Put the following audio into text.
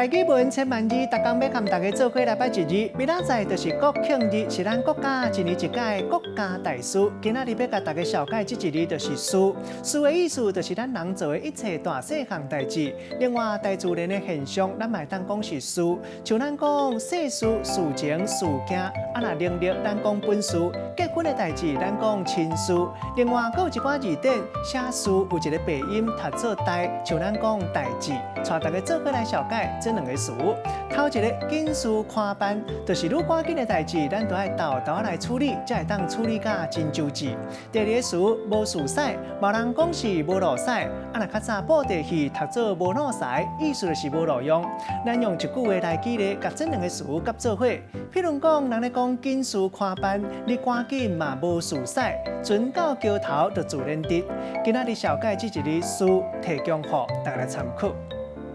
台語文千萬字，逐工欲佮大家做伙來捌一字。明仔載就是國慶日，是咱國家一年一屆國家大事。今仔日欲共大家紹介這一字就是事。事的意思就是咱人做的一切大細項代誌。另外，大自然的現象，咱嘛會當講是事。像咱講世事、事情、事件，啊若能力，咱講本事；結婚的代誌，咱講親事。另外，閣有一寡字典寫事有一個白音讀做代，像咱講代誌。帶大家做伙來紹介這兩個詞。頭一个緊事寬辦，就是愈趕緊的代誌，咱都愛沓沓來處理，才會當處理甲真周至。第二个詞無事使，嘛有人講是無路使，啊若較早布袋戲讀做無腦使，意思就是無路用。咱用一句話來舉例，共這兩个詞佮做伙。譬如講，人咧講緊事寬辦，你趕緊嘛無事使，船到橋頭就自然直。今仔日紹介這一个事，提供予大家來參考。